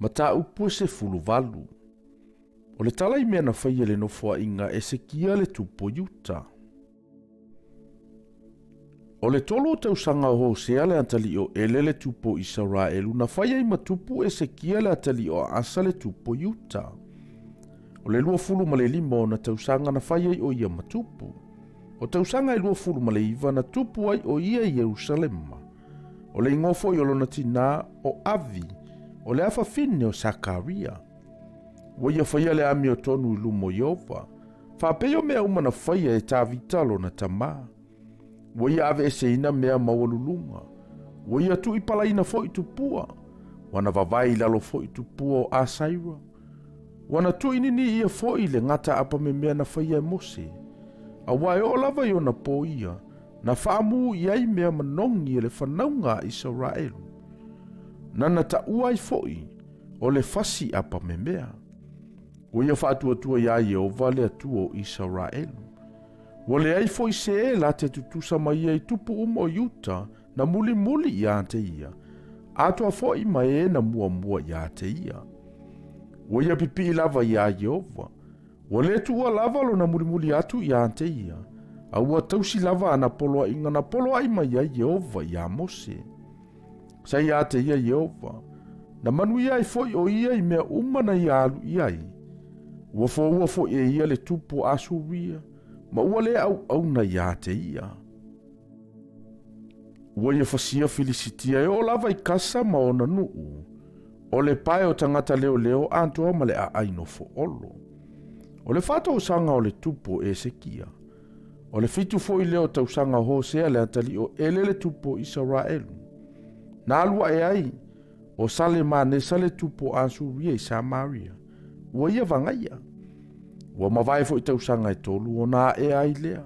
Mataupu e 18. O le tala i mea na faia e le nofoaiga Esekia le tupu o Iuta. O le tolu o tausaga o Hosea le atalii o Ele le tupu o Isaraelu na fai ai ma tupu Esekia le atalii o Aasa le tupu o Iuta. O le 25 ona tausaga na fai ai o ia ma tupu. O tausaga e 29 na tupu ai o ia i Ierusalema. O le igoa foi o lona tinā o Avi, o le afafine o Sakaria. Ua ia faia le amiotonu i luma o Ieova, faapei o mea uma na faia e Tavita lona tamā. Ua ia aveeseina mea maualuluga, ua ia tuuipalaina foi tupua, ua na vavae i lalo foi tupua o Asaira. Ua na tuuininiia foi le gata apamemea na faia e Mose, auā e oo lava i ona pō ia, na faamu i ai mea manogi e le fanauga a Isaraelu, na na taua ai foi o le fasi apamemea. Ua ia faatuatua iā Ieova le Atua o Isaraelu. Ua leai foi se e la te tutusa ma ia i tupu uma o Iuta na mulimuli iā te ia, atoa foi ma e na muamua iā te ia. Ua ia pipii lava iā Ieova, Ua le tuua lava lona mulimuli atu iā te ia, a ua tausi lava ana poloaiga na poloai mai ai Ieova iā Mose. Sa iā te ia Ieova, na manuia ai foi o ia i mea uma na ia alu i ai. Ua foua foi e ia le tupu o Asuria, ma ua le auauna iā te ia. Ua ia fasia Filisitia e oo lava i Kasa ma ona nuu, o le pae o tagata leoleo atoa ma le aai nofo olo. O le faatausaga o le tupu o Esekia. O le fitu foi lea o tausaga o Hosea le atalii o Ele le tupu o Isaraelu. Na alu ae ai o Salemanesa le tupu o Asuria i Samaria. Ua ia vagaia. Ua mavae foi tausaga e tolu ona aea ai lea.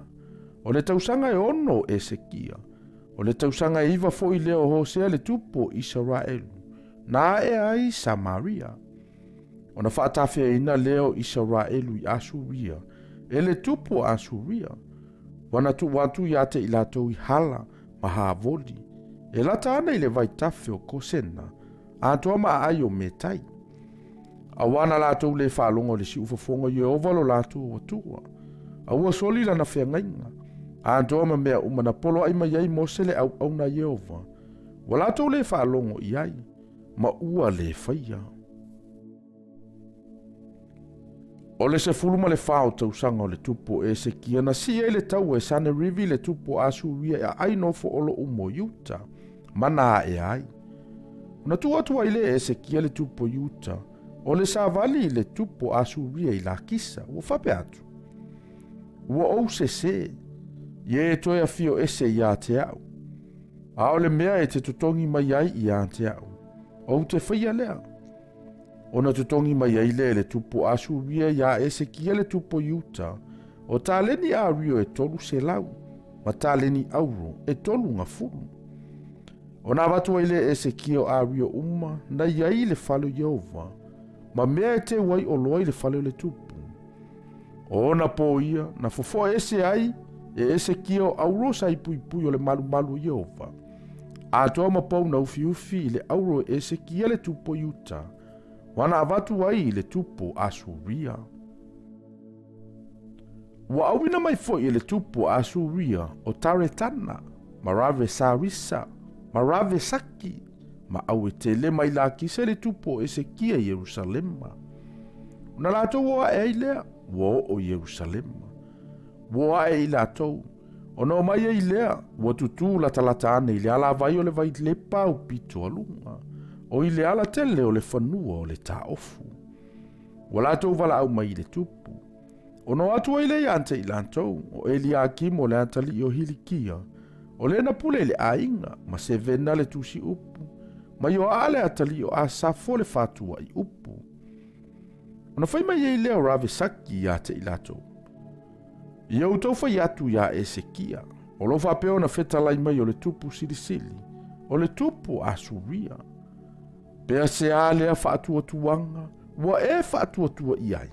O le tausaga e ono o Esekia, o le tausaga e iva foi lea o Hosea le tupu o Isaraelu, na aea ai Samaria. Ona faatafeaina lea o Isaraelu i Asuria, e le tupu o Asuria, ua na tuu atu ia te i latou i Hala ma Havoli, e lata ana i le vaitafe o Kosena, atoa ma aai o Metai. Auā na latou lē faalogo i le siufofoga o Ieova lo latou Atua, a ua soli lana feagaiga, atoa ma mea uma na poloai mai ai Mose le auauna a Ieova, ua latou lē faalogo i ai, ma ua lē faia. O le 14 o tausaga o le tupu o Esekia na sii ai le taua e Sanerivi le tupu o Asuria e aai nofo olo uma o Iuta, ma na aea ai. Ona tuu atu ai lea e Esekia le tupu o Iuta, o le savali i le tupu o Asuria i Lakisa, ua faapea atu, Ua ou sesē, ia e toe afio ese iā te au. A o le mea e te totogi mai ai iā te au, ou te faia lea. Ona totogi mai ai lea e le tupu o Asuria iā Esekia le tupu o Iuta, o taleni ario e 300, ma taleni auro e 30. Ona avatu ai lea e Esekia o ario uma na i ai i le fale o Ieova, ma mea e teu ai oloa i le fale o le tupu. O ona pō ia, na fofoa ese ai e Esekia o auro sa i puipui o le malumalu o Ieova. Atoa ma pou na ufiufi i le auro e Esekia le tupu o Iuta, ua na avatu ai i le tupu o Asuria. Ua auina mai foi e le tupu o Asuria o Taretana, ma Ravesarisa, ma Ravesaki, ma Auetele mai Lakisa i le tupu o Esekia i Ierusalema. Ona latou o ae ai lea, ua oo i Ierusalema. Ua o ae i latou, ona o mai ai lea, ua tutū latalata ane i le alavai o le vai lepa aupito a luga, o i le alatele o le fanua o le taofu. Ua latou valaau mai i le tupu. Ona o atu ai lea ia te i latou, o Eliakimo o le atalii o Hilikia, o le na pule i le aiga, ma Sevena le tusi upu, ma Ioaa le atalii o Asafo le fatuai upu. Ona fai mai ai lea o Ravesaki ia te i latou, Ia outou fai atu iā Esekia, o lo o faapea ona fetalai mai o le tupu silisili, o le tupu o Asuria. Pea se a lea faatuatuaga ua e faatuatua i ai?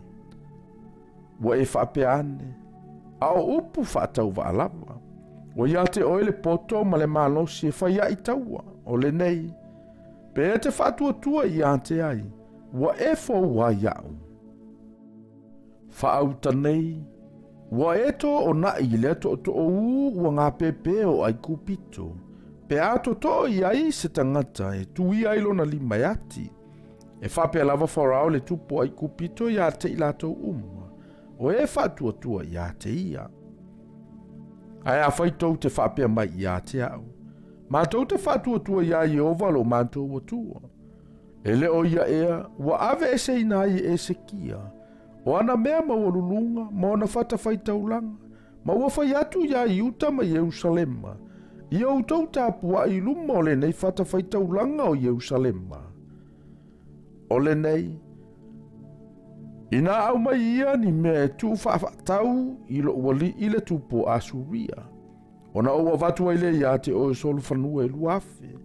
Ua e faapea ane, a o upu faatauvaa lava. Ua ia te oe le poto ma le malosi e fai ai taua, o lenei. Pe e te faatuatua ia te ai, ua e foua ai iaʻu. Faauta nei, ua e toonai i lea tootooū ua gapepe o ʻAikupito, pe a totoo i ai se tagata e tuia ai lona lima e ati. E faapea lava Farao le tupu o ʻAikupito iā te i latou uma, o e faatuatua iā te ia. Ae afai tou te faapea mai iā te aʻu, matou te faatuatua iā Ieova lo matou Atua. E le o ia ea, ua aveeseina ai e Esekia, o ana mea maualuluga ma ona fatafaitaulaga, ma ua fai atu iā Iuta ma Ierusalema, i outou tapuai i luma o lenei fatafaitaulaga o Ierusalema. O lenei, inā aumai ia ni mea e tuufaafataau i loʻu alii le tupu o Asuria, ona ou avatu ai lea iā te oe solofanua e 2000,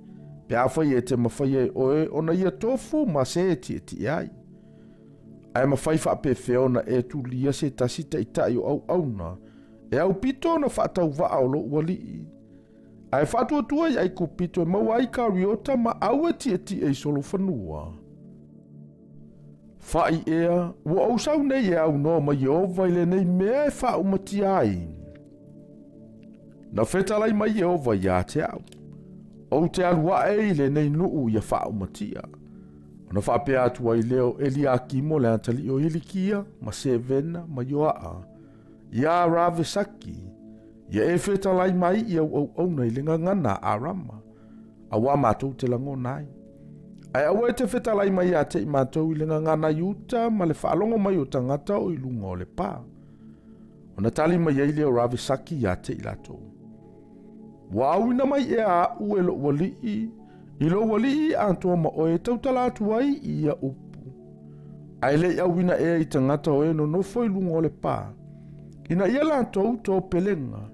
pe afai e te mafaia e oe ona ia tofu ma se e tietie ai. Ae mafai faapefea ona e tulia se tasi taʻitaʻi o auauna e aupito ona faatauvaa o loʻu alii, ae faatuatua i ʻAikupito e maua ai kariota ma au e tietie i solofanua. Faʻi ea, ua ou sau nei e aunoa ma Ieova i lenei mea e faaumatia ai. Na fetalai mai Ieova iā te aʻu, Ou te alu aʻe i lenei nuʻu ia faaumatia. Ona faapea atu ai lea o Eliakimo le atalii o Hilikia ma Sevena ma Ioaa, iā Ravesaki, ia e fetalai mai i au auauna i le gagana a Arama, auā matou te lagona ai. Ae aua e te fetalai mai ia te i matou i le gagana i uta ma le faalogo mai o tagata o i luga o le pā. Ona tali mai ai lea o Ravesaki iā te i latou. Ua auina mai ea aʻu e loʻu aliʻi, i lou aliʻi atoa ma oe e tautala atu ai i ia upu. Ae le i auina ea i tagata o e nonofo i luga o le pā, ina ia latou topelega,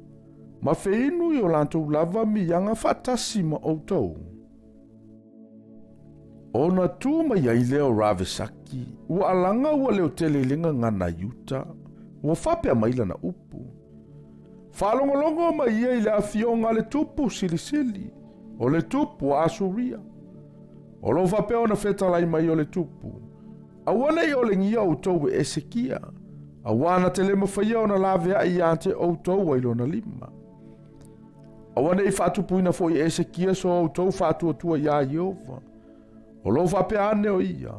ma feinu i o latou lava miaga faatasi ma outou. Ona tu mai ai lea o Ravesaki, ua alaga ua leotele i le gagana i uta, ua faapea mai lana upu. Faalogologo mai ia i le afioga a le tupu silisili, o le tupu a Asuria. O lo o faapea ona fetalai mai o le tupu, aua ne i olegia outou e Esekia, auā na te le mafaia ona laveai ia te outou ai lona lima. Aua ne i faatupuina foi e Esekia so outou faatuatua iā Ieova. O lo o faapea ane o ia,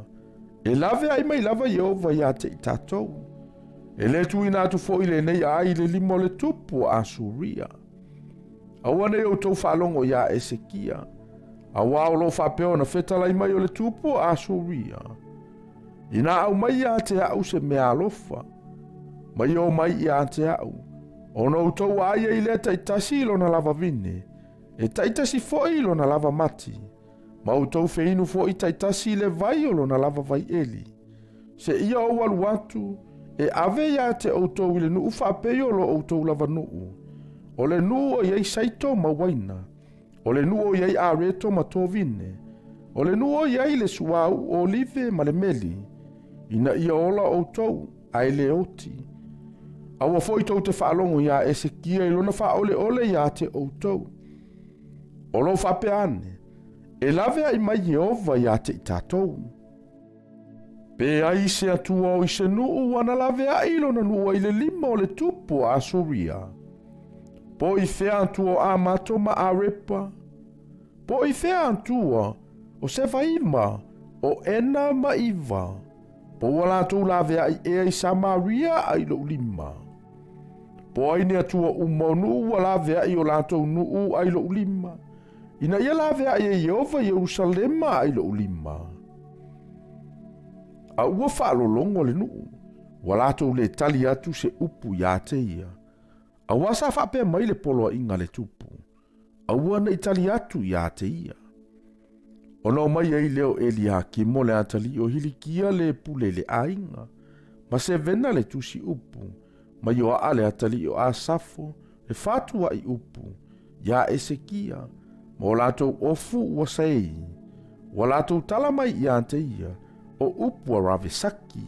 e laveai mai lava Ieova iā te i tatou. E le tuuina atu foi lenei ai i le lima o le tupu o Asuria. Aua ne i outou faalogo iā Esekia, auā o lo o faapea ona fetalai mai o le tupu o Asuria. Inā aumai iā te aʻu se mea alofa, mai o mai iā te aʻu, ona outou aia i lea taitasi i lona lava vine, e taitasi foi i lona lava mati, ma outou feinu foi taitasi i le vai o lona lava vaieli. Seia ou alu atu, e ave iā te outou i le nuu faapei o lo outou lava nuu, o le nuu o i ai saito ma uaina, o le nuu o i ai areto ma tovine, o le nuu o i ai le suauu olive ma le meli, ina ia ola outou, ae le oti. Aua foi tou te faalogo iā Esekia i lona faaoleole iā te outou. O lo o faapea ane, e laveai mai Ieova iā te i tatou. Pe ai se Atua o i se nuu ua na laveai lona nuu ai le lima o le tupu o Asuria. Po i fea Atua o Amato ma Arepa? Po i fea Atua o Sevaima, o Ena ma Iva? Po ua latou laveai ea i Samaria a i loʻu lima? Po ai ni Atua uma o nuu ua laveai o latou nuu a i loʻu lima, ina ia laveai e Ieova Ierusalema a i loʻu lima? A ua faalologo le nuu, ua latou le tali atu se upu iā te ia. Auā sa faapea mai le poloaiga a le tupu, aua ne i tali atu iā te ia. Ona omai ai lea o Eliakimo le atalii o Hilikia le pule i le aiga, ma Sevena le tusi upu, ma Ioaa le atalii o Asafo le fatuaʻi upu, iā Esekia, ma o latou ofu ua saei, ua latou tala mai iā te ia, o upu a Ravesaki.